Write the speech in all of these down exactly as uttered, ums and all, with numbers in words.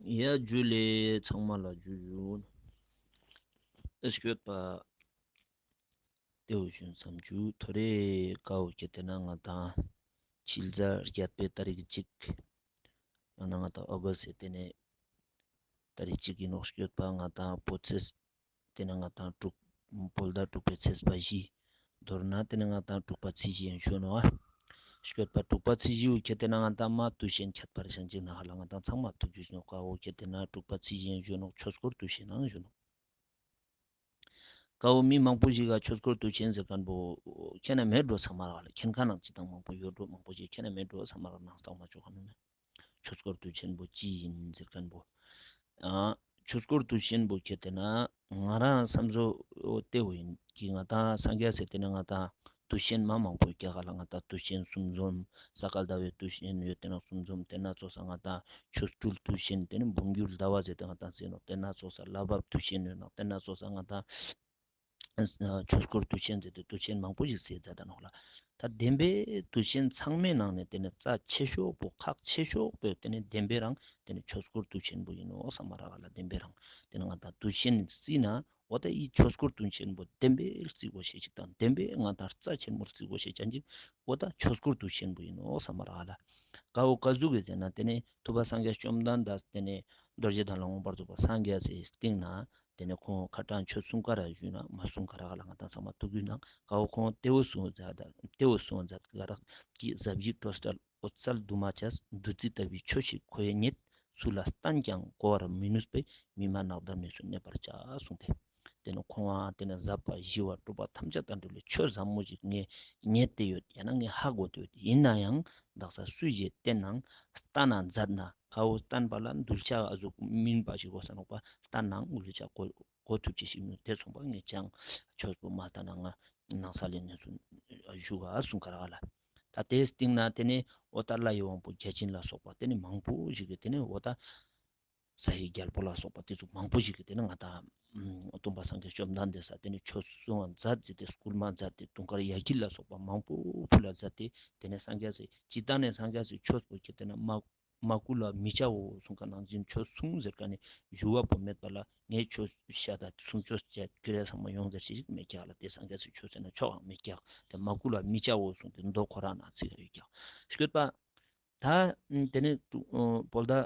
ཡ་ཇུ་ལེ། ཚང་མ་ལ་ཇུ་ཇུ། ཨེ་སྐྱོད་པ། ཏེའུ་ཞུན་བསམ་ཇུ་ཐོ་རེ་ཀའོ་ཁྱེད་དེ་ན་ང་དང་ཕྱི་ཟླ་བརྒྱད་པའི་ཏ་རིག་གཅིག་ང་ན་ང་དང་ཨོ་གོས་སི་ཏེ་ནེ་ཏ་རིག་གཅིག་གི་ནོག་སྐྱོད་པ་ང་དང་པོ་ཚེས་ཏེ་ནེ་ང་དང་དྲུག་བོད་ཟླ་དྲུག་པའི་ཚེས་པ་བཞི། མདོར་ན་ཏེ་ནེ་ང་དང་དྲུག་པ་ཚེས་བཞི་ཡན་ཞུ་ནོག་ཨ། སྐྱོད་པ་དྲུག་པ་ཚེས་བཞི་བོ་ཁྱེད་དེ་ན་ང་དང་མ་དུས་ཆེན་ཁྱད་པར་ཞིག་ཅིག་ན་ཧ་ལ་ང་དང་ཚང་མ་ཐུག་རྒྱུ་ནོག་ཀ་བོ་ཁྱེད་དེ་ན་དྲུག་པ་ཚེས་བཞི་ཡན་ཞུ་ནོག་ཆོས་འཁོར་དུས་ཆེན་ནང་ཞུ་ནོག། ཀ་བོ་མི་མང་པོ་ཞིག་ག་ཆོས་འཁོར་དུས་ཆེན་ཟེར་མཁན་པོ་མཁྱེན་ན་མེད་འགྲོ་ཚང་མ་རག་ལ། མཁྱེན་མཁན་ནང་ཅི་དང་མང་པོ་ཡོད་འགྲོ། མང་པོ་ཞིག་མཁྱེན་ན་མེད་འགྲོ་ཚང་མ་རག་ནང་སྟག་མ་ཆོག་ག་ནོ་ན། ཆོས་འཁོར་དུས་ཆེན་པོ་ཅི་ཡིན་ཟེར་མཁན་པོ། ཨ། ཆོས་འཁོར་དུས་ཆེན་པོ་ཁྱེད་དེ་ན་ང་རང་བསམ་ཚོ་ཏེ་བོ་ཡིན་གྱི་ང་དང་སངས་རྒྱས་ཟེར་ཏེ་ན་ང་དང་དུས་ཆེན་མ་མང་པོ་རྒྱ་གར་ལ་ང་དང་དུས་ཆེན་གསུམ་འཛོམས་ས་ག་ཟླ་བའི་དུས་ཆེན་ཡོད་དེ་ན་གསུམ་འཛོམས་ཏེ་ན་ཚོགས་ས་ང་དང་ཆོ་འཕྲུལ་དུས་ཆེན་ཏེ་ནི་འབུམ་འགྱུར་ཟླ་བ་ཟེར་ཏེ་ང་དང་ཟེར་ནོག་ཏེ་ན་ཚོགས་ས་ལྷ་བབས་དུས་ཆེན་ཡོད་ནོག་ཏེ་ན་ཚོགས་ས་ང་དང་ཆོས་འཁོར་དུས་ཆེན་ཟེར་ཏེ་དུས་ཆེན་མང་པོ་ཞིག་ཟེར་ད་ད་ནོག་ལ། ད་བདེན་པའི་དུས་ཆེན་ཚང་མའི་ནང་ནས་ཏེ་ནི་རྩ་ཆེ་ཤོས་པོ་ཁག་ཆེ་ཤོས་པོ་ཏེ་ནི་བདེན་པའི་རང་ཏེ་ནི་ཆོས་འཁོར་དུས་ཆེན་པོ་ཡིན་ནོག་བསམ་མ་རག་ལ། བདེན་པའི་རང་ཏེ་ནི་ང་དང་དུས་ཆེན་བརྩིས་ན་འོ་ད་ཨི་ཆོས་འཁོར་དུས་ཆེན་པོ་བདེན་པའི་བརྩི་དགོས་ཤེས་ཅིག་དང་བདེན་པའི་ང་དང་རྩ་ཆེན་མོ་བརྩི་དགོས་ཤེས་ཅན་ཅིག་འོ་ད་ཆོས་འཁོར་དུས་ཆེན་པོ་ཡིན་ནོག་བསམ་མ་རག་ལ། ཀ་བོ་ཀ་ཟུག་གི་ཟེར་ན་ཏེ་ནི་ཐུབ་པ་སངས་རྒྱས་བཅོམ་ལྡན་འདས་ཏེ་ནི་རྡོ་རྗེ་གདན་ལ་མངོན་པར་རྫོགས་པ་སངས་རྒྱས་སི་སྟེང་ན་ཏེ་ནེ་ཁོང་ཁ་ཏང་ཆོས་གསུང་ཀ་རག་ཞུས་ན་མ་གསུང་ཀ་རག་ལ་ང་དང་ཚང་མ་ཐུག་རྒྱུ་ན་ཀ་བོ་ཁོང་ཏེ་བོ་གསུང་མཛད་ད་ཏེ་བོ་གསུང་མཛད་ཀ་རག་གི་ཟབ་ཞི་སྤྲོས་བྲལ་འོད་གསལ་འདུས་མ་བྱས། བདུད་རྩི་ལྟ་བུའི་ཆོས་ཤིག་ཁོ་ཡི་ཉིད། སུ་ལ་བསྟན་ཀྱང་གོ་བར་མི་ནུས་པས། མི་སྨྲ་ནགས་འདབ་གནས་སུ་གནས་པར་བྱ་གསུངས་ཏེ། ཏེ་ནེ་ཁོང་ང་ཏེ་ནེ་ཟབ་པ་ཞི་བ་སྤྲོས་པ་ཐམས་ཅད་དང་བྲལ་བའི་ཆོས་ཟབ་མོ་ཞིག་ངས་རྙེད་དེ་ཡོད་ཡང་ན་ངས་ཧ་གོ་དེ་ཡོད། ཡིན་ན་ཡང་དག་ས་སུས་ཞིག་བསྟན་ནའང་བསྟན་ན་མཛད་ན་ཀ་བོ་བསྟན་པ་ལ་གདུལ་བྱ་ཨ་ཟུག་མིན་པ་ཞིག་གོ་ས་ནོག་པ་བསྟན་ནའང་གདུལ་བྱ་གོ་གོ་ཐུབ་ཅེས་ཤིག་མིན། ཏེ་སོང་པ་ངས་ཅང་ཆོས་པོ་མ་བསྟན་ན་ང་ནང་ས་ལེན་ནས་སུ་བཞུགས་ཨ་གསུང་ཀ་རག་ལ། ད་ཏེའི་སྟེང་ན་ཏེ་ནེ་འོ་ད་ལྷ་ཡི་དབང་པོ་བརྒྱ་བྱིན་ལ་སོགས་པ་ཏེ་ནེ་མང་པོ་ཞིག་གི་ཏེ་ནེ་འོ་ད་ས་ཡི་རྒྱལ་པོ་ལ་སོགས་པ་ཏེ་ཚོ་མང་པོ་ཞིག་གི་ཏེ་ནེ་ང་དང་སྟོན་པ་སངས་རྒྱས་བཅོམ་ལྡན་འདས་ས་ཏེ་ནེ་ཆོས་གསུང་བ་མཛད་ཅེས་ཏེ་སྐུལ་མ་མཛད་དེ་དུང་དཀར་ཡ་གྱལ་ལ་སོགས་པ་མང་པོ་ཕུལ་ལ་མཛད་དེ་ཏེ་ནེ་སངས་རྒྱས་སི་ཅི་ལྟར་ནས་སངས་རྒྱས་སི་ཆོས་པོ་ཁྱེད་ཏེ་ན་མ་མ་བསྐུལ་བ་མི་བྱའོ་གསུང་ཁ་ནང་བཞིན་ཆོས་གསུང་ཟེར་ཁན་ནི་ཞུ་བ་པོ་མེད་པ་ལ་ངས་ཆོས་བཤད་ད་གསུང་ཆོས་བྱས་ཁྱོད་རང་ཚང་མ་ཡོང་ཟེར་ཞིག་མེད་ཀྱག་ལ། ཏེ་སངས་རྒྱས་སི་ཆོས་ཟེར་ན་ཆོག་ཨང་མེད་ཀྱག། ཏེ་མ་བསྐུལ་བ་མི་བྱའོ་གསུང་ཏེ་མདོ་ཁོ་རང་ན་ཚིག་ཡོད་ཀྱག་སྐྱོད་པ། ད་ཏེ་ནེ་བོད་ཟླ་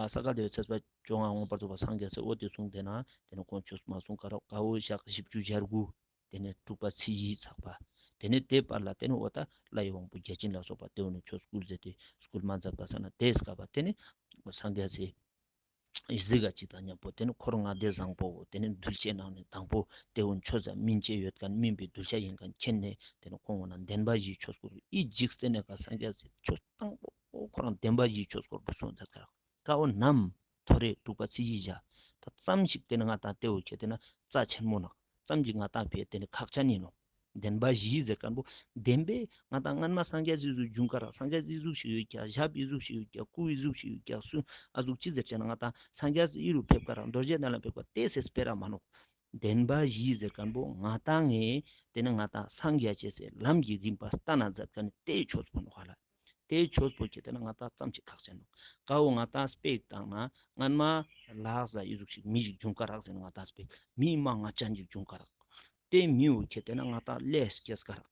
ས་ག་ཟླ་བའི་ཚེས་པ་བཅོ་ལྔ་མངོན་པར་རྫོགས་པ་སངས་རྒྱས་སི་འོ་ཏེ་གསུང་ཏེ་ན་ཏེ་ནེ་ཁོང་ཆོས་མ་གསུང་ཀ་རག་ཀ་བོ་ཞག་བཞི་བཅུ་ཞེ་དགུ། ཏེ་ནེ་དྲུག་པ་ཚེས་བཞི་ཚགས་པ། ཏེ་ནེ་ཏེ་བར་ལ་ཏེ་ནེ་འོ་ད་ལྷ་ཡི་དབང་པོ་བརྒྱ་བྱིན་ལ་སོགས་པ་ཏེ་འོ་ནེ་ཆོས་སྐུལ་ཟེར་ཏེ་སྐུལ་མ་མཛད་པ་ས་ན་ཏེ་སྐབས་པ་ཏེ་ནེ་སངས་རྒྱས་སི་གཟིགས་ཀ་ཅིག་དང་མཉམ་པོ་ཏེ་ནེ་འཁོར་ལྔ་སྡེ་བཟང་པོ་ཏེ་ནེ་གདུལ་བྱའི་ནང་ནེ་དང་པོ་ཏེ་འོ་ཆོས་ཟབ་སྨིན་བྱེད་ཡོད་ཁན་སྨིན་པའི་གདུལ་བྱ་ཡིན་ཁན་མཁྱེན་ནས་ཏེ་ནེ་ཁོང་འོ་ན་བདེན་པ་བཞིའི་ཆོས་སྐུལ་ཨི་འཇིག་རྟེན་ནེ་ཀ་སངས་རྒྱས་སི་ཆོས་དང་པོ་ཁོ་རང་བདེན་པ་བཞིའི་ཆོས་སྐོར་པོ་གསུངས་མཛད་ཀ་རག། ཀ་བོ་ནམ་ཐོ་རེ་དྲུག་པ་ཚེས་བཞི་ཞག་ད་ཙམ་ཞིག་ཏེ་ནེ་ང་དང་ཏེ་འོ་ཁྱེད་ཏེ་ན་རྩ་ཆེན་མོ་ནོག། ཙམ་ཞིག་ང་དང་ཕི་ཏེ་ནེ་ཁག་ཅན་ཡིན་ནོག། བདེན་པ་བཞི་ཟེར་ཁན་པོ་བདེན་པའི་ང་དང་སྔན་མ་སངས་རྒྱས་སི་ཟུག་བྱུང་ཀ་རག། སངས་རྒྱས་སི་ཟུག་ཞིག་ཡོད་ཀྱག། ཞབས་ཨི་ཟུག་ཞིག་ཡོད་ཀྱག། སྐུ་ཨི་ཟུག་ཞིག་ཡོད་ཀྱག། སུ་ཨ་ཟུག་ཅི་ཟེར་ཅེ་ན་ང་དང་སངས་རྒྱས་སི་ཨི་རུ་ཕེབས་ཀ་རག། རྡོ་རྗེ་གདན་ལ་ཕེབས་ཀ་ཏེ་སེ་སྤེ་ར་མ་ནོག། བདེན་པ་བཞི་ཟེར་ཁན་པོ་ང་དང་ངས་ཏེ་ནེ་ང་དང་སངས་རྒྱས་ཅེས་སི་ལམ་གྱི་རིམ་པ་སྟན་ན་མཛད་ཁན་ནི་ཏེ་ཆོས་པོ་ནོག་ཧ་ལ། ཏེ་ཆོས་པོ་ཁྱེད་ཏེ་ན་ང་དང་ཙམ་ཞིག་ཁག་ཅན་ནོག། ཀ་བོ་ང་དང་སྤེ་ར་བཏང་ན་སྔན་མ་ལ་དྭགས་ས་ཨི་ཟུག་ཞིག་མི་ཞིག་བྱུང་ཀ་རག་ཟེར་ན་ང་དང་སྤེ་ར་མི་མ་ང་ཅན་ཞིག་བྱུང་ཀ་རག། ཏེ་མི་བོ་ཁྱེད་ཏེ་ན་ང་དང་ལས་སྐྱེས་ཀ་རག།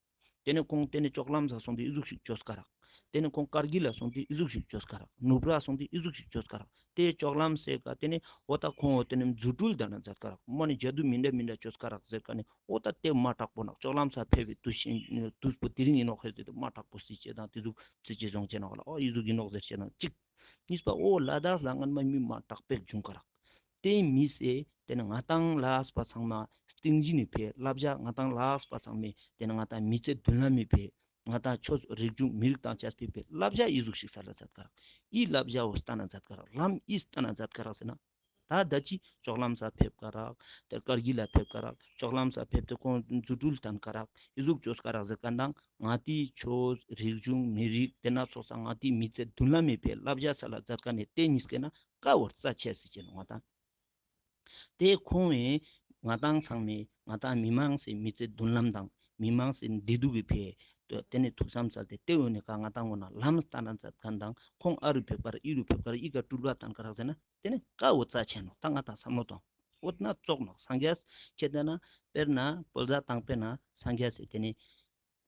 ཏེ་ནེ་ཁོང་ཏེ་ནེ་ཅོག་ལམ་ས་སོང་སྟེ་ཨི་ཟུག་ཞིག་བཅོས་ཀ་རག། ཏེ་ནེ་ཁོང་ཀར་གིལ་ལ་སོང་སྟེ་ཨི་ཟུག་ཞིག་བཅོས་ཀ་རག། ནུབ་ར་སོང་སྟེ་ཨི་ཟུག་ཞིག་བཅོས་ཀ་རག། ཏེ་ཅོག་ལམ་སེ་ཀ་ཏེ་ནེ་འོ་ད་ཁོང་འོ་ཏེ་ནེ་རྫུ་འཕྲུལ་དང་ན་མཛད་ཀ་རག། མོ་ནི་ཇ་དུ་མི་འདྲ་མི་འདྲ་བཅོས་ཀ་རག་ཟེར་ཁན་ནི་འོ་ད་ཏེ་མ་དྲག་པོ་ནོག། ཅོག་ལམ་ས་ཕེབས་པའི་དུས་ཆེན་དུས་པོ་དེ་རིང་ཡིན་ནོག་ཧེ་ཟེར་ཏེ་མ་དྲག་པོ་སྲིད་ཅེས་དང་ཏེ་ཟུག་སྲིད་ཅེས་བཟུང་ཅེས་ནོག་ལ། འོ་ཨི་ཟུག་ཡིན་ནོག་ཟེར་ཅེས་དང་གཅིག། གཉིས་པ་འོ་ལ་དྭགས་ལ་སྔན་མ་མི་མ་དྲག་པོ་བྱུང་ཀ་རག། ཏེ་མི་སེ་ཏེ་ནེ་ང་དང་ལ་དྭགས་པ་ཚང་མ་སྟིང་ཞི་ནི་ཕི་བསླབ་བྱ་ང་དང་ལ་དྭགས་པ་ཚང་མས་ཏེ་ནེ་ང་དང་མི་ཚེ་མདུན་ལམ་མི་ཕི་ང་དང་ཆོས་རིག་གཞུང་མི་རིགས་དང་བཅས་པའི་ཕི་བསླབ་བྱ་ཨི་ཟུག་ཞིག་སལ་ལ་མཛད་ཀ་རག། ཨི་བསླབ་བྱ་བོ་སྟན་ན་མཛད་ཀ་རག། ལམ་ཨི་སྟན་ན་མཛད་ཀ་རག་ཟེར་ན། ད་ད་ཅི་ཅོག་ལམ་ས་ཕེབས་ཀ་རག། ཏེ་ཀར་གིལ་ལ་ཕེབས་ཀ་རག། ཅོག་ལམ་ས་ཕེབས་ཏེ་ཁོང་རྫུ་འཕྲུལ་སྟན་ཀ་རག། ཨི་ཟུག་བཅོས་ཀ་རག་ཟེར་ཁན་དང་ང་ཏི་ཆོས་རིག་གཞུང་མི་རིགས་ཏེ་ན་ཚོགས་ས་ང་ཏི་མི་ཚེ་མདུན་ལམ་མི་ཕི་བསླབ་བྱ་སལ་ལ་མཛད་ཁན་ནི་ཏེ་གཉིས་ཀ་ན་ཀ་བོ་རྩ་ཆེ་ཟེར་ཅེས་ནོག་ང་དང་། ཏེ་ཁོང་ངི་ང་དང་ཚང་མའི་ང་དང་མི་མང་སི་མི་ཚེ་མདུན་ལམ་དང་མི་མང་སི་བདེ་སྡུག་གི་ཕི་ ཏེ་ནེ་ཐུགས་བསམ་སལ་ཏེ་ཏེ་འོ་ནེ་ཀ་ང་ཏང་ངོ་ན་ལམ་སྟན་ན་མཛད་ཁན་དང་ཁོང་ཨ་རུ་ཕེབས་ཀ་རག་ཨི་རུ་ཕེབས་ཀ་རག་ཨི་ཀ་སྤྲུལ་པ་སྟན་ཀ་རག་ཟེར་ན་ཏེ་ནེ་ཀ་འོ་རྩ་ཆེན་ནོག། ཏ་ང་ཏང་བསམ་བློ་ཏང་འོ་ན་ཙོགས་ནོག། སངས་རྒྱས་ཁྱེད་ཏེ་ན་དཔེར་ན་བོད་ཟླ་དང་པོའི་ནང་སངས་རྒྱས་སི་ཏེ་ནེ་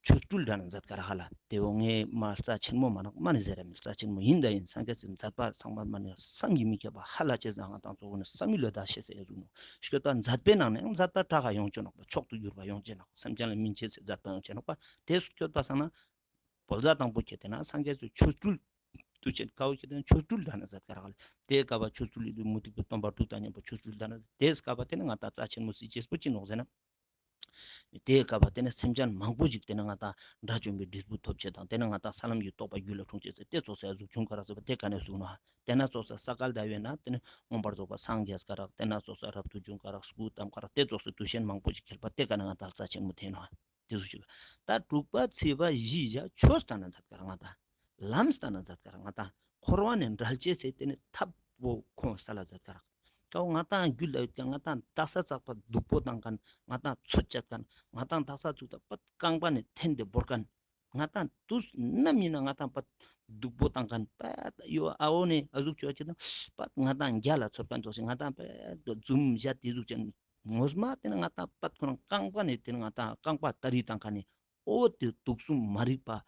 ཆོ་འཕྲུལ་དྲན་ན་མཛད་ཀ་རག་ཧ་ལ། ཏེ་འོ་ངས་མ་རྩ་ཆེན་མོ་མ་ནོག་མ་ནེ་ཟེར་ར་མེད། རྩ་ཆེན་མོ་ཡིན་ད་ཡིན། སངས་རྒྱས་སི་མཛད་པ་ཚང་མ་མ་ནེ་བསམ་གྱིས་མི་ཁྱབ་པ་ཧ་ལ་ཅེས་ང་ཏང་ཚོ་བོ་ནི་བསམ་ཡུལ་ལ་བདག་ཤེས་ཟེར་ཡ་ཟུག་ནོག། སྐྱོད་པ་མཛད་པའི་ནང་ནེ་ཡང་མཛད་པ་དྲག་ག་ཡོང་ཅེ་ནོག་པ། མཆོག་ཏུ་གྱུར་པ་ཡོང་ཅེ་ནོག། སེམས་ཅན་ལ་སྨིན་ཅེས་སི་མཛད་པ་ཡོང་ཅེ་ནོག་པ། ཏེ་སྐྱོད་པ་སང་ན་བོད་ཟླ་དང་པོ་ཁྱེད་ཏེ་ན་སངས་རྒྱས་སི་ཆོ་འཕྲུལ་དུས་ཆེན་ཀ་བོ་ཁྱེད་ཏེ་ན་ཆོ་འཕྲུལ་དྲན་ན་མཛད་ཀ་རག་ལེ། ཏེ་ཀ་བ་ཆོ་འཕྲུལ་ལི་མུ་སྟེགས་པའི་སྟོན་པ་དྲུག་དང་མཉམ་པོ་ཆོ་འཕྲུལ་དྲན་ན་ཏེ་ཀ་བ་ཏེ་ནེ་ང་ཏང་རྩ་ཆེན་མོ་སི་ཅེས་པོ་ཅི་ནོག་ཟེར་ན། ཏེ་ཀ་བ་ཏེ་ནེ་སེམས་ཅན་མང་པོ་ཞིག་ཏེ་ནེ་ང་ཏང་དགྲ་བཅོམ་པའི་འབྲས་བུ་ཐོབ་ཅེས་དང་ཏེ་ནེ་ང་ཏང་ས་ལམ་གྱི་རྟོགས་པ་རྒྱུད་ལ་འཁྲུངས་ཅེས་ཟེར་ཏེ་ཙོགས་སེ་ཟུག་བྱུང་ཀ་རག་ཟེར་བ་ཏེ་ཀ་ནེ་ཟུག་ནོག། ཏེ་ནེ་ཙོགས་སེ་ས་ག་ཟླ་བའི་ནང་ཏེ་ནེ་མངོན་པར་རྫོགས་པ་སངས་རྒྱས་ཀ་རག། ཏེ་ནེ་ཙོགས་སེ་རབ་ཏུ་བྱུང་ཀ་རག། སྐུ་བལྟམས་ཀ་རག། ཏེ་ཙོགས་སེ་དུས་ཆེན་མང་པོ་ཞིག་ཁེལ་བ་ཏེ་ཀ་ནེ་ང་ཏང་རྩ་ཆེན་མོ་ཐེན་ནོག། ཏེ་ཟུག་ཅིག། ཏ་དྲུག་པ་ཚེས་པ་བཞི་ཞག་ཆོས་སྟན་ན་མཛད་ཀ་རག་ང་ཏང་། ལམ་སྟན་ན་མཛད་ཀ་རག་ང་ཏང་། འཁོར་བ་ནེ་བྲལ་ཅེས་སི་ཏེ་ནེ་ཐབས་པོ་ཁོང་སལ་ལ་མཛད་ཀ་རག། ཀ་བོ་ང་ཏང་རྒྱུད་ལ་ཡོད་ཀྱག་ང་ཏང་དག་ས་ཚག་པ་སྡུག་པོ་ཏང་ཁན་ང་ཏང་ཚོད་ཅད་ཁན་ང་ཏང་དག་ས་ཚུགས་ཏ་པད་རྐང་པ་ནེ་འཐེན་ཏེ་བོར་ཁན་ང་ཏང་དུས་ནམ་ཡིན་ན་ང་ཏང་པད་སྡུག་པོ་ཏང་ཁན་པད་ཡོ་ཨ་བོ་ནེ་ཨ་ཟུག་ཅོ་ཅེས་དང་པད་ང་ཏང་རྒྱ་ལ་ཚོར་ཁན་ཙོགས་ཤིག་ང་ཏང་པད་འཛུམ་ཞད་ཏེ་ཟུག་ཅན་ངོས་མ་ཏེ་ནེ་ང་ཏང་པད་ཁོ་རང་རྐང་པ་ནེ་ཏེ་ནེ་ང་ཏང་རྐང་པ་ཏ་རི་ཏང་ཁན་ནི་འོ་ཏེ་དུག་གསུམ་མ་རིག་པ་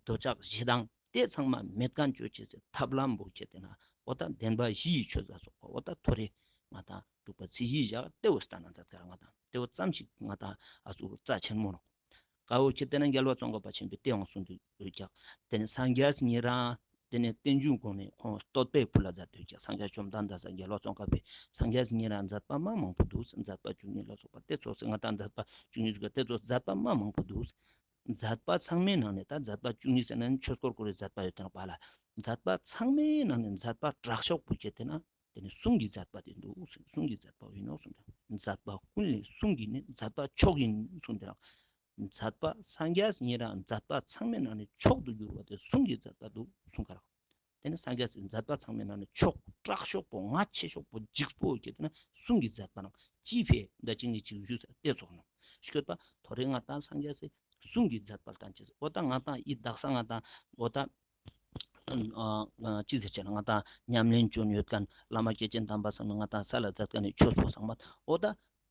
འདོད་ཆགས་ཞེ་སྡང་ཏེ་ཚང་མ་མེད་ཁན་ཅོ་ཅེས་སི་ཐབས་ལམ་པོ་ཁྱེད་ཏེ་ན་འོ་ཏ་བདེན་པ་བཞིའི་ཆོས་ལ་སོགས་པ་འོ་ཏ་ཐོ་རེ་ང་ཏང་དྲུག་པ་ཚེས་བཞི་ཞག་ཏེ་བོ་སྟན་ན་མཛད་ཀ་རག་ང་ཏང་ཏེ་བོ་ཙམ་ཞིག་ང་ཏང་ཨ་ཟུག་རྩ་ཆེན་མོ་ནོག། ཀ་བོ་ཁྱེད་ཏེ་ན་རྒྱལ་བ་ཙོང་ཁ་པ་ཆེན་པོས་ཏེ་ཡང་གསུངས་ཏེ་ཡོད་ཀྱག། ཏེ་ནེ་སངས་རྒྱས་ཉེ་རང་ཏེ་ནེ་བསྟན་འགྱུར་གོང་ནེ་ཁོང་བསྟོད་པའི་ཕུལ་ལ་མཛད་དེ་ཡོད་ཀྱག། སངས་རྒྱས་བཅོམ་ལྡན་འདས་རྒྱལ་བ་ཙོང་ཁ་པས་སངས་རྒྱས་ཉེ་རང་མཛད་པ་མ་མང་པོ་འདུག། མཛད་པ་བཅུ་གཉིས་ལ་སོགས་པ་ཏེ་ཙོགས་སེ་ང་ཏང་མཛད་པ་བཅུ་གཉིས་ཟུག་ཏེ་ཙོགས་མཛད་པ་མ་མང་པོ་འདུག། མཛད་པ་ཚང་མའི་ནང་ནེ་ཏ་མཛད་པ་བཅུ་གཉིས་ཟེར་ན་ཆོས་འཁོར་བསྐོར་བའི་མཛད་པ་ཡོད་དེ་ནོག་པ་ལ། མཛད་པ་ཚང་མའི་ནང་ནེ་མཛད་པ་དྲག་ཤོས་པོ་ཁྱེད་ཏེ་ན་ཏེ་ནེ་གསུང་གི་མཛད་པ་ཏེ་འདུག། གསུང་གི་མཛད་པ་ཡིན་ནོག་གསུངས་ཏེ། མཛད་པ་ཀུན་ལས་གསུང་གི་ནི་མཛད་པ་མཆོག་ཡིན་གསུངས་ཏེ་རང་། མཛད་པ་སངས་རྒྱས་ཉེ་རང་མཛད་པ་ཚང་མའི་ནང་ནེ་མཆོག་ཏུ་གྱུར་པ་ཏེ་གསུང་གི་མཛད་པ་འདུག་གསུངས་ཀ་རག། ཏེ་ནེ་སངས་རྒྱས་སི་མཛད་པ་ཚང་མའི་ནང་ནེ་མཆོག་དྲག་ཤོས་པོ་ང་ཆེ་ཤོས་པོ་འཇིགས་པོ་ཁྱེད་ཏེ་ན་གསུང་གི་མཛད་པ་ནང་ཅི་ཕི་ད་ཅིག་ནེ་ཅིག་ཞུས་ཏེ་ཙོགས་ནོག། སྐྱོད་པ་ཐོ་རེ་ང་ཏང་སངས་རྒྱས་སི་གསུང་གི་མཛད་པ་ལྟན་ཅེས་འོ་ཏ་ང་ཏང་ཨི་དག་ས་ང་ཏང་འོ་ཏ་ཨ་ཨ་ཅི་ཟེར་ཅེ་ན་ང་ཏང་ཉམས་ལེན་ཅོ་ཡོད་ཁན་བླ་མ་སྐྱེས་ཆེན་དམ་པ་ཚང་མ་ང་ཏང་སལ་ལ་མཛད་ཁན་ནི་ཆོས་པོ་ཚང་མ་འོ་ཏ་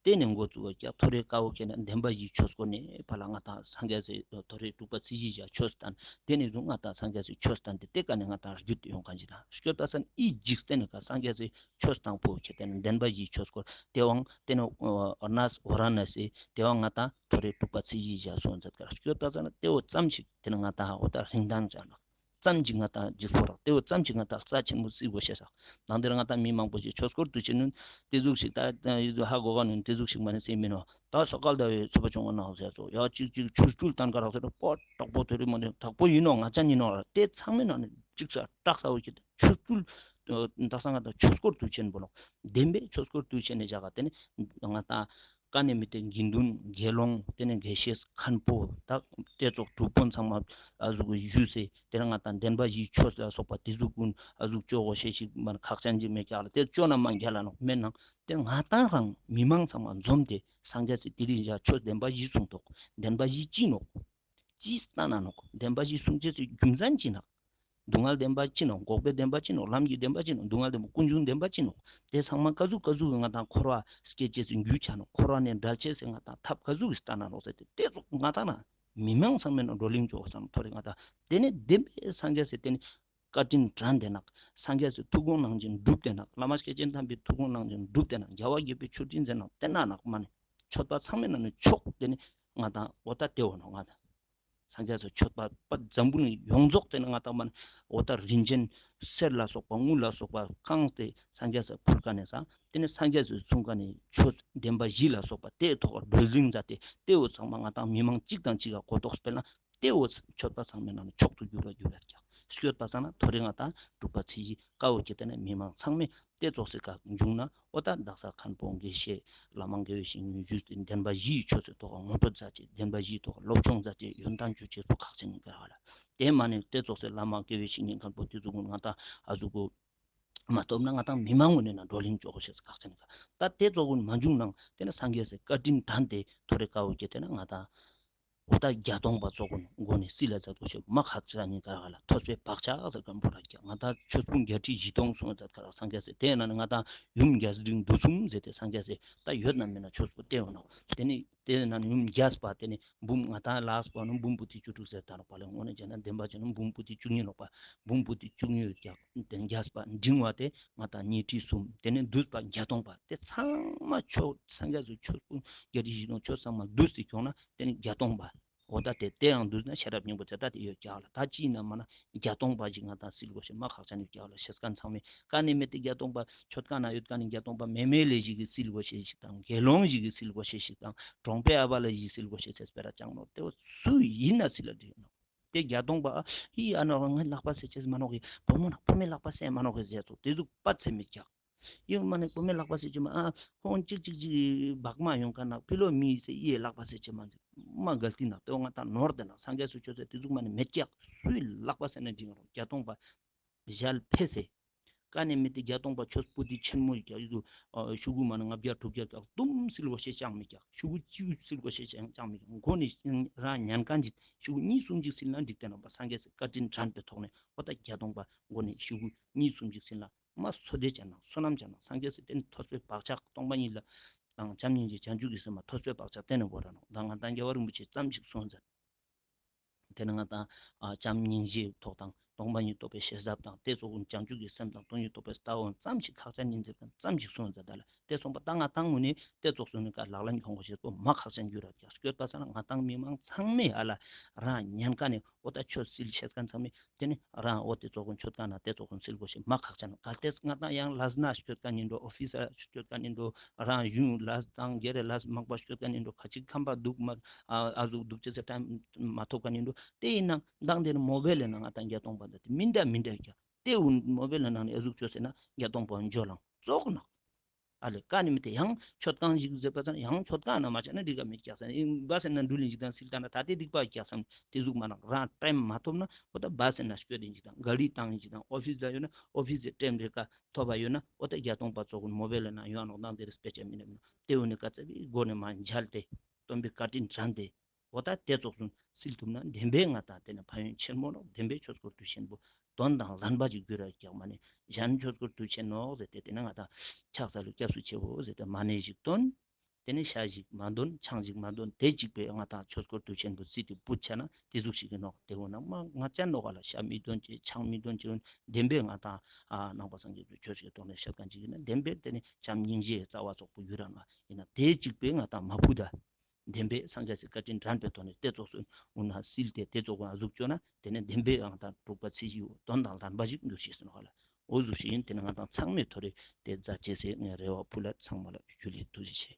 ཏེ་ནེ་འགོ་བཙུགས་པ་ཀྱག། ཐོ་རེ་ཀ་བོ་ཁྱེད་ན་བདེན་པ་བཞིའི་ཆོས་སྐོར་ནེ་ཕར་ལ་ང་ཏང་སངས་རྒྱས་སི་ཐོ་རེ་དྲུག་པ་ཚེས་བཞི་ཞག་ཆོས་སྟན་ཏེ་ནེ་བཟུང་ང་ཏང་སངས་རྒྱས་སི་ཆོས་སྟན་ཏེ་ཏེ་ཀ་ནེ་ང་ཏང་རྒྱུད་དེ་ཡོང་ཁན་ཅིག་དང་སྐྱོད་པ་སང་ཨི་འཇིག་རྟེན་ནི་ཀ་སངས་རྒྱས་སི་ཆོས་དང་པོ་ཁྱེད་ཏེ་ན་བདེན་པ་བཞིའི་ཆོས་སྐོར་ཏེ་བོ་ཏེ་ནེ་ཨ་ན་ཨོ་ར་ན་སི་ཏེ་བོ་ང་ཏང་ཐོ་རེ་དྲུག་པ་ཚེས་བཞི་ཞག་སོང་མཛད་ཀ་རག། སྐྱོད་པ་སང་ཏེ་བོ་ཙམ་ཞིག་ཏེ་ནེ་ང་ཏང་འོ་ཏ་རིན་ཐང་ཅན་རག། ཙམ་ཅིག་ང་ཏང་འཇིགས་པོ་རག། ཏེ་བོ་ཙམ་ཅིག་ང་ཏང་རྩ་ཆེན་མོ་རྩི་དགོས་ཤེས་རག། ནང་ཏེ་ར་ང་ཏང་མི་མང་པོ་ཞིག་ཆོས་སྐོར་དུས་ཆེན་ནི་ཏེ་ཟུག་ཞིག་ཏ་ཧ་གོ་ག་ནི་ཏེ་ཟུག་ཞིག་མ་ནེ་སེ་མི་ནོག། ཏ་ས་ག་ཟླ་བའི་ཚེས་པ་བཅོ་ལྔ་ནང་ཟེར་སོ་ཡ་ཅིག་ཅིག་ཆོ་འཕྲུལ་སྟན་ཀ་རག་ཟེར་པ་དྲག་པོ་ཐོ་རེ་མ་ནེ་དྲག་པོ་ཡིན་ནོག། ང་ཅག་ཡིན་ནོག་ར་ཏེ་ཚང་མའི་ནང་ནེ་ཅིག་ས་དྲག་ས་བོ་ཁྱེད་ཆོ་འཕྲུལ་ཨ་ཏ་ས་ང་ཏང་ཆོས་སྐོར་དུས་ཆེན་པོ་ནོག། བདེན་པའི་ཆོས་སྐོར་དུས་ཆེན་ནི་ཞག་ག་ཏེ་ནེ་ང་ཏང་ཀ་ནེ་མི་ཏེ་དགེ་འདུན་དགེ་སློང་ཏེ་ནེ་དགེ་བཤེས་མཁན་པོ་ཏ་ཏེ་ཙོགས་གྲུབ་དཔོན་ཚང་མ་ཨ་ཟུག་གི་ཞུས་སེ་ཏེ་ནེ་ང་ཏང་བདེན་པ་བཞིའི་ཆོས་ལ་སོགས་པ་ཏེ་ཟུག་ཀུན་ཨ་ཟུག་ཅོ་དགོས་ཤེས་ཤིག་མ་ཁག་ཅན་ཅིག་མེད་ཀྱག་ལ་ཏེ་ཅོ་ན་མ་རྒྱལ་ལ་ནོག་མེད་ན་ཏེ་ང་ཏང་རང་མི་མང་ཚང་མ་འཛོམས་ཏེ་སངས་རྒྱས་སི་ཏེ་རིང་ཞག་ཆོས་བདེན་པ་བཞི་གསུངས་ཏོག། བདེན་པ་བཞི་ཅི་ནོག། ཅི་སྟན་ན་ནོག། བདེན་པ་བཞི་གསུང་ཅེས་སི་རྒྱུ་མཚན་ཅི་ནོག། སྡུག་བསྔལ་བདེན་པ་ཅི་ནོག། འགོག་པའི་བདེན་པ་ཅི་ནོག། ལམ་གྱི་བདེན་པ་ཅི་ནོག། སྡུག་བསྔལ་བདེན་པ་ཀུན་འབྱུང་བདེན་པ་ཅི་ནོག། ཏེ་ཚང་མ་ཀ་ཟུག་ཀ་ཟུག་གི་ང་ཏང་འཁོར་བ་སྐྱེ་ཅེས་སི་རྒྱུ་ཆ་ནོག། འཁོར་བ་ནེ་བྲལ་ཅེས་སི་ང་ཏང་ཐབས་ཀ་ཟུག་གི་སྟན་ན་ནོག་ཟེར་ཏེ་ཏེ་ཙོགས་ང་ཏང་ན་མི་མང་ཚང་མའི་ནང་བགྲོ་གླེང་ཅོ་བ་སང་ཐོ་རེ་ང་ཏང་ཏེ་ནེ་བདེན་པའི་སངས་རྒྱས་སི་ཏེ་ནེ་བཀའ་དྲིན་དྲན་ཏེ་ནོག། སངས་རྒྱས་སི་ཐུགས་དགོངས་ནང་བཞིན་སྒྲུབ་སྟེ་ནོག། བླ་མ་སྐྱེས་ཆེན་དམ་པའི་ཐུགས་དགོངས་ནང་བཞིན་སྒྲུབ་སྟེ་ནོག། རྒྱལ་བ་དགྱེས་པའི་མཆོད་སྤྲིན་མཛད་ནོག། ཏེ་ན་ནོག་མ་ནེ་མཆོད་པ་ཚང་མའི་ནང་ནེ་མཆོག་ཏེ་ནེ་ང་ཏང་འོ་ཏ་ཏེ་བོ་ནོག་ང་ཏང་། སངས་རྒྱས་སི་མཆོད་པ་པ་འཛམ་བུ་གླིང་ཡོངས་རྫོགས་ཏེ་ནེ་ང་ཏང་མ་ནེ་འོ་ཏ་རིན་ཆེན་གསེར་ལ་སོགས་པ་དངུལ་ལ་སོགས་པ་བཀང་སྟེ་སངས་རྒྱས་སི་ཕུལ་ཀ་ནེ་ས་ཏེ་ནེ་སངས་རྒྱས་སི་གསུང་ཀ་ནེ་ཆོས་བདེན་པ་བཞི་ལ་སོགས་པ་ཏེ་ཐོག་བགྲོ་གླེང་མཛད་དེ་ཏེ་བོ་ཚང་མ་ང་ཏང་མི་མང་གཅིག་དང་གཅིག་ག་གོ་རྟོགས་སྤེལ་ན་ཏེ་བོ་མཆོད་པ་ཚང་མའི་ནང་ནེ་མཆོག་ཏུ་གྱུར་པ་གྱུར་པ་ཀྱག། སྐྱོད་པ་སང་ན་ཐོ་རེ་ང་ཏང་དྲུག་པ་ཚེས་བཞི་ཀ་བོ་ཁྱེད་ཏེ་ན་མི་མང་ཚང་མས་ཏེ་ཙོགས་སི་ཀ་འབྱུང་ན་འོ་ཏ་དག་ས་མཁན་པོ་དགེ་བཤེས་བླ་མ་དགེ་བའི་བཤེས་གཉེན་ཞུས་ཏེ་བདེན་པ་བཞིའི་ཆོས་སི་ཐོག་ངོ་སྤྲོད་མཛད་ཅེས་བདེན་པ་བཞིའི་ཐོག་སློབ་སྦྱོང་མཛད་ཅེས་ཡོན་ཏན་ཅོ་ཅེས་པོ་ཁག་ཅན་ཡིན་ཀ་རག་ལ། ཏེ་མ་ནེ་ཏེ་ཙོགས་སི་བླ་མ་དགེ་བའི་བཤེས་གཉེན་མཁན་པོ་ཏེ་ཙོགས་ཀུན་ང་ཏང་ཨ་ཟུག་གུ་མ་ཐོབ་ན་ང་ཏང་མི་མང་ངོས་ནེ་ན་བགྲོ་གླེང་ཅོ་དགོས་ཤེས་ཁག་ཅན་ཡིན་ཀ། ཏ་ཏེ་ཙོགས་ཀུན་མ་འབྱུང་ནང་ཏེ་ནེ་སངས་རྒྱས་སི་བཀའ་དྲིན་དྲན་ཏེ་ཐོ་རེ་ཀ་བོ་ཁྱེད་ཏེ་ན་ང་ཏང་ འོ་ད་བརྒྱད་སྟོང་པ་ཙོགས་གུན་མགོ་ནེ་སིལ་ལ་མཛད་དགོས་ཤེས་མ་ཁག་ཅན་ཨིན། ཀ་ར་ག་ལ་ཐོས་པའི་བག་ཆགས་ཟེར་ཁན་པོ་ར་ཀྱང་ང་ཏང་ཆོས་སྤུན་བརྒྱད་ཁྲི་བཞི་སྟོང་སོང་མཛད་ཀ་ར་སངས་རྒྱས་སི་དེ་ན་ནི་ང་ཏང་ཡུམ་བརྒྱད་ཁྲི་བདུན་གསུམ་ཟེར་ཏེ་སངས་རྒྱས་སི་ད་ཡོད་ན་མེད་ན་ཆོས་པོ་དེ་ཡོད་ནོག། དེ་ནི་དེ་ན་ནི་ཡུམ་བརྒྱད་པ་དེ་ནི་འབུམ་ང་ཏང་ལགས་པ་ནི་འབུམ་པོ་ཏི་བཅུ་དྲུག་ཟེར་ད་ནོག་པ་ལེ། དངོས་གནས་བྱས་ན་བདེན་པ་བྱས་ན་འབུམ་པོ་ཏི་བཅུ་གཉིས་ནོག་པ། འབུམ་པོ་ཏི་བཅུ་གཉིས་ཀྱང་དེ་བརྒྱད་པ་འབྲིང་བ་དེ་ང་ཏང་ཉི་ཁྲི་གསུམ། དེ་ནི་བསྡུས་པ་བརྒྱད་སྟོང་པ། དེ་ཚང་མ་ཆོས་སངས་རྒྱས་སི་ཆོས་སྤུན་བརྒྱད་ཁྲི་བཞི་སྟོང་ཆོས་ཚང་མ་བསྡུས་ཏེ་ཁྱོང་ན་དེ་ནི་བརྒྱད་སྟོང་པ། འོ་ད་དེ་དེ་ཡང་བསྡུས་ན་ཤེས་རབ་སྙིང་པོ་ཚེ་ད་དེ་ཡོད་ཀྱག་ལ། ད་ཅི་ཡིན་ན་མ་ན་བརྒྱད་སྟོང་པ་ཞིག་ང་ཏང་སིལ་དགོས་ཤེས་མ་ཁག་ཅན་ཡོད་ཀྱག་ལ། ཤེས་ཁན་ཚང་མས་ཀ་ནེ་མེད་དེ་བརྒྱད་སྟོང་པ་མཆོད་ཁན་ན་ཡོད་ཁན་ནི་བརྒྱད་སྟོང་པ་མེ་མེ་ལེ་ཞིག་གི་སིལ་དགོས་ཤེས་ཞིག་དང་དགེ་སློང་ཞིག་གི་སིལ་དགོས་ཤེས་ཞིག་དང་གྲོང་པའི་ཨ་བ་ལེ་ཞིག་སིལ་དགོས་ཤེས་ཚེ་སྤེ་ར་ཅང་ནོག། དེ་བོ་སུ་ཡིན་ན་སིལ་ལ་འགྲིག་ནོག། དེ་བརྒྱད་སྟོང་པ་ཨ་ཧི་ཨ་ན་རང་ངའི་ལག་པ་སེ་ཅེས་མ་ནོག་གི། བུ་མོ་ན་བུ་མོའི་ལག་པ་སེ་མ་ནོག་གི་ཟེར་ཚོགས་དེ་ཟུག་པ་ཚེ་མི་ཀྱག། ཡང་མ་ནི་བུ་མོའི་ལག་པ་སེ་ཅེས་མ་ཨ་ཁོང་ཅིག་ཅིག་ཅིག་བག་མ་ཡོང་ཁན་ན་ཕི་ལོ་མི་སེ་ཡེ་ལག་པ་སེ་ཅེས་མ་མ་གལ་ཏེ་ན་དེ་བོ་ང་ཏང་ནོར་དེ་ན་སངས་རྒྱས་སུ་ཆོས་སེ་དེ་ཟུག་མ་ནི་མེད་ཀྱག། སུའི་ལག་པ་སེ་ན་འགྲིག་རོགས་བརྒྱད་སྟོང་པ། ཞལ་ཕེ་སེ། ཀ་ནེ་མེད་དེ་བརྒྱད་སྟོང་པ་ཆོས་པོ་ཏི་ཆེན་མོ་ཡི་ཀྱག་ཡུ་ཤུ་གུ་མ་ན་ལྔ་བརྒྱ་དྲུག་བརྒྱ་ཀྱག་དུམ་སིལ་བོ་ཤེས་ཅང་མི་ཀྱག། ཤུ་གུ་ཅིའུ་སིལ་བོ་ཤེས་ཅང་མི་ཀྱག། མགོ་ནེ་རང་ཉན་ཁན་ཅིག་ཤུ་གུ་གཉིས་གསུམ་ཅིག་སིལ་ན་འགྲིག་དེ་ན་པ་སངས་རྒྱས་སི་བཀའ་དྲིན་དྲན་པའི་ཐོག་ནེ་འོ་ད་བརྒྱད་སྟོང་པ་མགོ་ནེ་ཤུ་གུ་གཉིས་གསུམ་ཅིག་སིལ་ན་མ་སོ་དེ་ཅན་ན་བསོད་ནམས་ཅན་ན་སངས་རྒྱས་སི་དེ་ནི་ཐོས་པའི་བག་ཆགས་སྟོང་པ་ཉིད་ལ་དང་བྱམས་སྙིང་རྗེ་བྱང་ཆུབ་ཀྱི་སེམས་མ་ཐོས་པའི་བག་ཆགས་དེ་ནི་བོར་ར་ནོག། ད་ང་ཏང་རྒྱལ་བ་རིན་པོ་ཆེ་ཙམ་ཞིག་གསུངས་མཛད། དེ་ནི་ང་ཏང་ཨ་བྱམས་སྙིང་རྗེའི་ཐོག་དང་སྟོང་པ་ཉིད་རྟོགས་པའི་ཤེས་རབ་དང་དེ་ཙོགས་ཀུན་བྱང་ཆུབ་ཀྱི་སེམས་དང་སྟོང་ཉིད་རྟོགས་པའི་ལྟ་བ་ཙམ་ཞིག་ཁག་ཅན་ཡིན་ཟེར་ཁན་ཙམ་ཞིག་གསུངས་མཛད་ད་ལ། དེ་སོང་པ་ད་ང་ཏང་ངོས་ནེ་དེ་ཙོགས་སུ་ནི་ཀ་ལག་ལེན་ཁྱོང་དགོས་ཤེས་པོ་མ་ཁག་ཅན་རྒྱུ་ར་ཀྱག། སྐྱོད་པ་ས་ན་ང་ཏང་མི་མང་ཚང་མས་ཨ་ལ་རང་ཉན་ཁན་ནི་འོ་ད་ཆོས་སིལ་ཤེས་ཁན་ཚང་མས་དེ་ནི་རང་འོ་དེ་ཙོགས་ཀུན་མཆོད་ཁན་ན་དེ་ཙོགས་ཀུན་སིལ་དགོས་ཤེས་མ་ཁག་ཅན། གལ་ཏེ་ང་ཏང་ཡང་ལས་ན་སྐྱོད་ཁན་ཡིན་འགྲོ། ཨོ་ཕིས་ལ་སྐྱོད་ཁན་ཡིན་འགྲོ། རང་གཞུང་ལས་དང་སྒེར་རི་ལས་མང་པོ་སྐྱོད་ཁན་ཡིན་འགྲོ། ཁ་ཅིག་ཁམས་པ་འདུག་མ་ཨ་ཨ་ཟུག་འདུག་ཅེས་སི་ཊའིམ་མ་ཐོབ་ཁན་ཡིན་འགྲོ། དེ་ཡིན་ན་མདང་དེ་ནི་མོ་བེལ་ལ་ན་ང་ཏང་བརྒྱད་སྟོང་པ་འདི་དེ་མི་འདྲ་མི་འདྲ་ཀྱག། དེ་འུ་མོ་བེལ་ལ་ནང་ནེ་ཨ་ཟུག་ཅོས་ཟེར་ན་བརྒྱད་སྟོང་པ་འཇོ་ལང་ཙོག་ནོག། ཨ་ལེ་ཀ་ནེ་མེད་དེ་ཡང་མཆོད་ཁང་ཞིག་ཟེར་པ་ཙང་ཡང་མཆོད་ཁང་ན་མ་ཆ་ན་འགྲིག་ག་མེད་ཀྱག་སམ། ཨིན་བ་སེ་ན་འགྲུལ་ལིན་ཞིག་དང་སིལ་ད་ན་ད་དེ་འགྲིག་པ་ཀྱག་སམ། དེ་ཟུག་མ་ནོག། རང་ཊའིམ་མ་ཐོབ་ན་འོ་ད་བ་སེ་ན་སྐྱོད་དེ་ཞིག་དང་ག་རི་བཏང་ཞིག་དང་ཨོ་ཕིས་ལ་ཡོད་ན་ཨོ་ཕིས་སི་ཊའིམ་རེ་ཀ་ཐོབ་པ་ཡོད་ན་འོ་ད་བརྒྱད་སྟོང་པ་ཙོགས་ཀུན་མོ་བེལ་ལ་ན་ཡོད་ནོག། དང་དེ་རེ་སྤེ་ཆ་མི་ནེ་མི་ནོག། དེ་འུ་ནི་ཀ་ཙེ་བི་མགོ་ནེ་མ་མཇལ་ཏེ་སྟོན་པའི་བཀའ་དྲིན་དྲན་ཏེ། འོ་ད་དེ་ཙོགས་སུ་སིལ་ཐུབ་ན་བདེན་པའི་ང་ཏང་དེ་ནི་ཕན་ཡོན་ཆེན་མོ་ནོག། བདེན་པའི་ཆོས་སྐོར་དུས་ཆེན་པོ་དོན་དང་ལྡན་པ་ཅིག་འགྱུར་ར་ཀྱག་མ་ནེ་གཞན་ཆོས་སྐོར་དུས་ཆེན་ནོག་ཟེར་ཏེ་དེ་ནི་ང་ཏང་ཕྱག་འཚལ་ལོ་སྐྱབས་སུ་མཆིའོ་ཟེར་ཏེ་མ་ཎི་ཞིག་འདོན། དེ་ནི་ཤ་ཞིག་མ་འདོན་ཆང་ཞིག་མ་འདོན་དེ་གཅིག་པོས་ང་ཏང་ཆོས་སྐོར་དུས་ཆེན་པོ་སིལ་ཏེ་བུད་ཆ་ན་དེ་ཟུག་ཞིག་གི་ནོག། དེ་འོ་ན་མ་ང་ཅན་ནོག་ག་ལ་ཤ་མི་འདོན་ཅེས་ཆང་མི་འདོན་ཅེས་བདེན་པའི་ང་ཏང་ཨ་ནང་པ་སངས་རྒྱས་པའི་ཆོས་ཀྱི་ཐོག་ནེ་བཤད་ཁན་ཅིག་ཡིན་ན་བདེན་པའི་དེ་ནི་བྱམས་སྙིང་རྗེའི་རྩ་བ་ཙོགས་པོ་ཡུ་ར་ན་ཡིན་ན་དེ་གཅིག་པོས་ང་ཏང་མ་བུད་ད། བདེན་པའི་སངས་རྒྱས་སི་བཀའ་དྲིན་དྲན་པའི་ཐོག་ནེ་དེ་ཙོགས་སུ་འུ་ན་སིལ་ཏེ་དེ་ཙོགས་ཀུན་ཨ་ཟུག་ཅོ་ན་དེ་ནི་བདེན་པའི་ཨང་དང་དྲུག་པ་ཚེས་བཞིའོ་དོན་དང་ལྡན་པ་ཞིག་འགྱུར་ཤེས་སུ་ནོག་ལ། འོ་ཟུག་ཞིག་ཡིན། དེ་ནི་ང་ཏང་ཚང་མས་ཐོ་རེ་དེ་མཛད་ཅེས་སི་ངས་རེ་བ་ཕུལ་ལ་ཚང་མ་ལ་ཇུ་ལེ་ཐུགས་རྗེ་ཆེ།